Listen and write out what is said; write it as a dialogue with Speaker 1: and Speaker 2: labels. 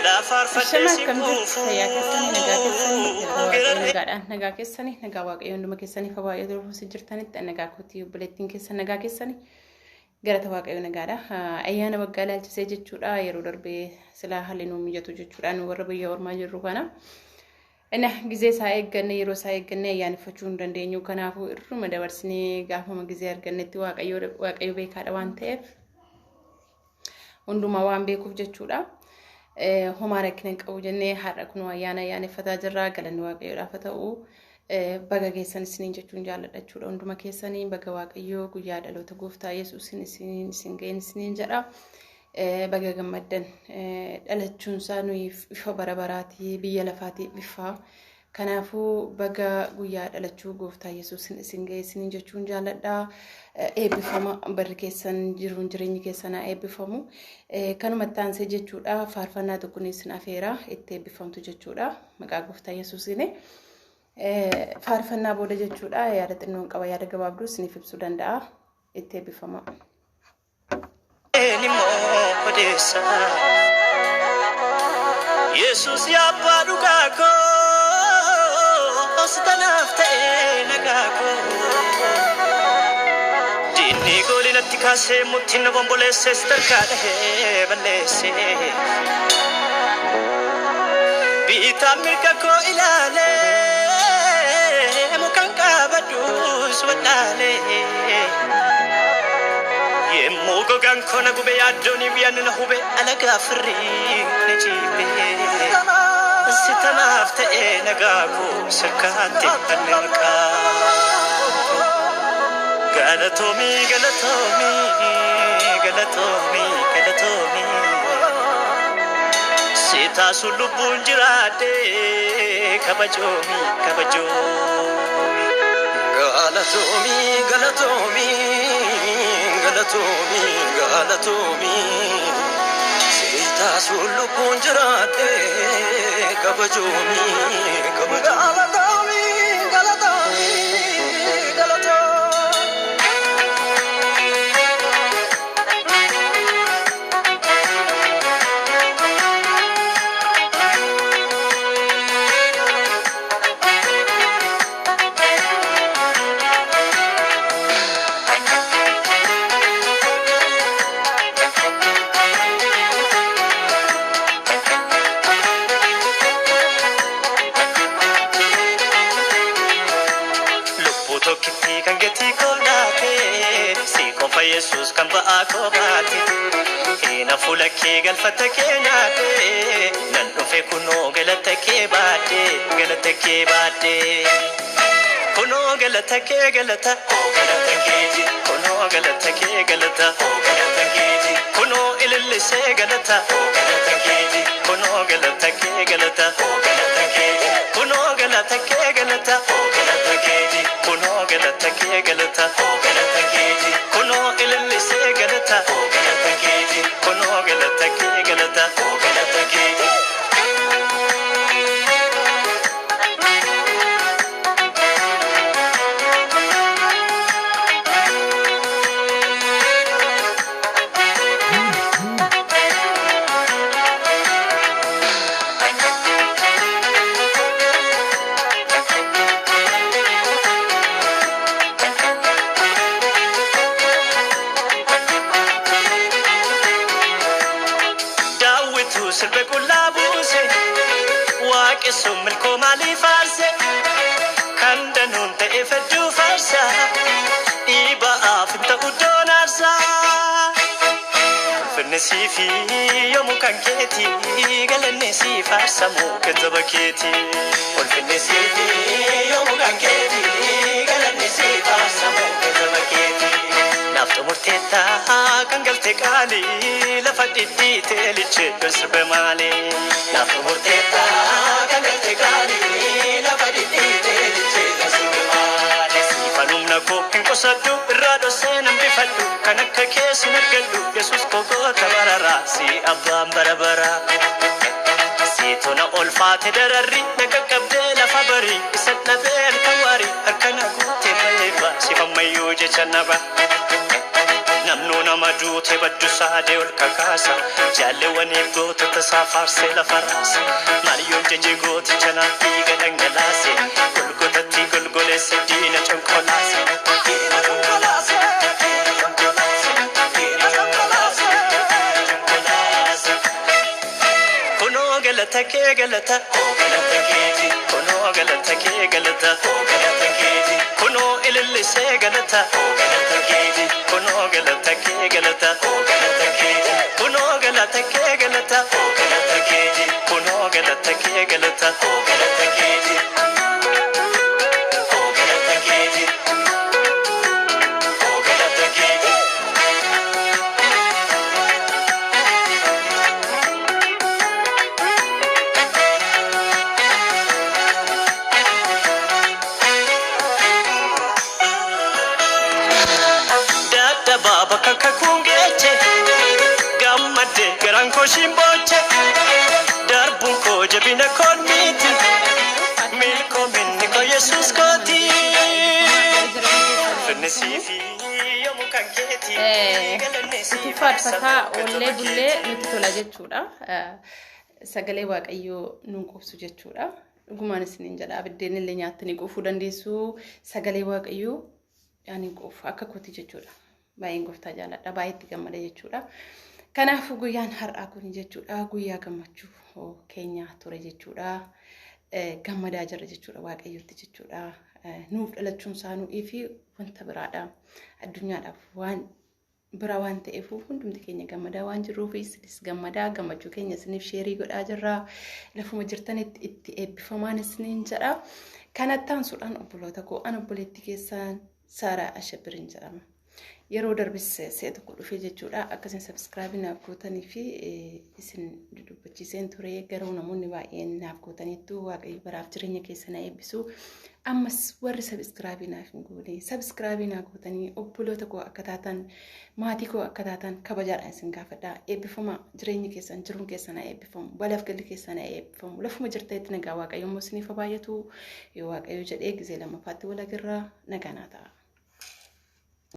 Speaker 1: Silaa faarfadhee
Speaker 2: Shama
Speaker 1: si
Speaker 2: akkam jirtu
Speaker 1: quufu
Speaker 2: fayyaa keessanii nagaa keessanii galata waaqayyoo
Speaker 1: Geraree
Speaker 2: nagaadha. Nagaa keessanii nagaa waaqayyoo hunduma keessanii fa baay'ee durbuusi jirtanitti nagaa kootii obboleettiin keessan nagaa keessanii galata waaqayyoo nagaadha. Ayyaana waggaa ilaalchisee jechuudha yeroo darbee silaa haalli nuu mijatu jechuudha nu warra biyya ormaa jirru kana. Ina gizee isaa eegganne yeroo isaa eegganne ayyaaneffachuu hin dandeenyu kanaafuu irruma dabarsinee gaafama gizee argannetti waaqayyo beekaadha waan ta'eef hundumaa waan beekuuf jechuudha. Homaa rakkina hin qabu jennee har'a kun ayyaana ayyaaneffataa jirra galanni waaqayyoodhaaf haa ta'u. Baga keessan isiniin jechuun jaalladha jechuudha hunduma keessanii baga waaqayyoo guyyaa dhaloota gooftaa yesuusin isiniin isin ga'een isiniin jedha. Baga gammaddan dhalachuun isaa nuyi ifa bara baraatii biyya lafaatiif ifa. Kanaafuu baga guyyaa dhalachuu gooftaa yesuusin isin ga'e isiniin jechuun jaalladha. Eebbifama barri keessan jiruun jireenyi keessan haa eebbifamu. Kanumatti aansee jechuudha faarfannaa tokkoon isin afeera itti eebbifamtu jechuudha maqaa gooftaa yesuusiin. Faarfannaa booda jechuudha yaada xinnoon qaba yaada gabaabduu isiniif ibsuu danda'a itti eebbifama.
Speaker 1: Immoo odeessa Yesuus yaa abbaa dhugaa koo si tanaaf ta'ee nagaa koo Diinni goolii natti kaasee murtiin na bomboleessee si tarkaa dhahee balleessee Biitaan mirga koo ilaalee mukaan qaabadhuus wallaalee Yemmuu gogaan koo na gube yaaddoon biyyan na hube alagaa firrii na jiibee Si tanaaf ta'ee nagaa koo sirkaatti anni maqaa Galatoomii galatoomii galatoomii galatoomii Si taasu lubbuun jiraadhee kabajoomii kabajoomii
Speaker 3: Galatoomii galatoomii galatoomii galatoomii Siitaasuun lubbuun jiraadhee kabajoomii kabajoomii.
Speaker 4: Galatoomii galatoomii galatoomii.
Speaker 1: Lubbuu tokkittii kan gatii koo laatee si qofa Yesuus kan ba'aa koo baate Keena fuula kee galfata kee nyaatee nan dhufe kunoo galata kee baadhee galata kee baadhee. Kunoo galata kee galata oo galata keeti kunoo galata kee galata oo galata keeti kunoo ilillisee galata oo galata keeti kunoo galata kee galata oo galata keeti kunoo galata kee galata oo galata keeti kunoo galata kee galata oo galata keeti kunoo ilillisee galata oo galata keeti kunoo galata kee galata oo galata keeti. Daawwitu sirbe qullaa buuse waaqessuun milkoo maalii faarse kan danuun ta'e fedduu faarsa dhiiba'aaf hin ta'u doon aarsa. Finni siifi yoomuu kan keeti galanni sii faarsamu kan saba keeti. Ulfinni siifi yoomuu kan keeti galanni sii faarsamu kan saba keeti. Naaf xumurteetta kan galte qaalii lafa dhidhiitee lichee sirbe maali. Naaf xumurteetta kan galte qaalii lafa dhidhiitee lichee sirbe maali. Siifan humna koo hin qusadhu irraa dhossee nan bifadhu kan akka keessi argadhu Yesuus koo goota bararaa si abbaan bara baraa. Siitona olfaate dararri na qaqqabdee lafa barii isa dhabee harka waarii harka na guutee balleeffa sifammayyuu jecha naba. Namnu Nama duute baddu saadee ol kakaasa. Jaalleewwaniif gootota isaa faarsee lafa raasa. Maaliyoon jajee gooticha naaf dhiiga dhangalaase. Golgotatti golgoleesse diina conqolaase.
Speaker 4: Diina konkolaase, diina konkolaase, diina konkolaase.
Speaker 1: Conqolaase. Kunoo galata kee galata. Galata keeti. Kunoo galata kee galata. Galata keeti. Kunoo ilillisee galata. Galata keeti. Kunoo galata kee galata. Galata keeti. Kunoo galata kee galata. Galata keeti. Kunoo galata kee galata. Galata keeti. Galata keeti. Galata keeti. Dadhabaa bakka kakuun geeche gammadde garaan koo shimbooche darbuun koo jabina koon miti milkoominni koo Yesuus kooti. Finnisii fi yoomuu kan keeti galanni
Speaker 2: Itti
Speaker 1: siif
Speaker 2: faarfataa oollee bullee nutti tola jechuudha. Sagalee Waaqayyoo nuun qubsu jechuudha. Dhugumaan isiniin jedha, abiddeen illee nyaattanii quufuu dandeessu. Sagalee Waaqayyoo ani quufu akka kooti jechuudha. Baay'een gooftaa jaaladha. Baay'ee itti gammada jechuudha. Kanaafuu guyyaan har'aa kun jechuudha guyyaa gammachuu keenya ture jechuudha. Gammadaa jirra jechuudha Waaqayyotti jechuudha. Nuuf dhalachuun isaa nu'ii fi wanta biraadha. Addunyaadhaaf waan bira waan ta'eef hundumti keenya gammadaa waan jirruuf isinis gammadaa, gammachuu keenya isiniif share godhaa jirra. Lafuma jirtanitti itti eebbifamaan isiniin jedha. Kanatti aansuudhaan obboloota koo, an obboleettii keessaan Saaraa Ashabiriin jedhama. Yeroo darbis si'a tokko dhufee jechuudha. Akkasiin subscribe naaf gootanii fi isin dudubbachiiseen ture. Garuu namoonni baay'een naaf gootaniittu, Waaqayyo baraaf jireenya keessa na eebbisu. Ammas warri subscribe naaf hin goone subscribe naa gootanii obboloota koo akka taatan, maatii koo akka taatan kabajaadhaan isin gaafadha. Eebbifama, jireenyi keessan, jiruun keessan haa eebbifamu. Balaaf galli keessan haa eebbifamu. Lafuma jirtanitti nagaa Waaqayyo immoo isiniif haa baay'atu. Yoo Waaqayyo jedhee gizee lammaffaatti wal agarraa, nagaa naa ta'a.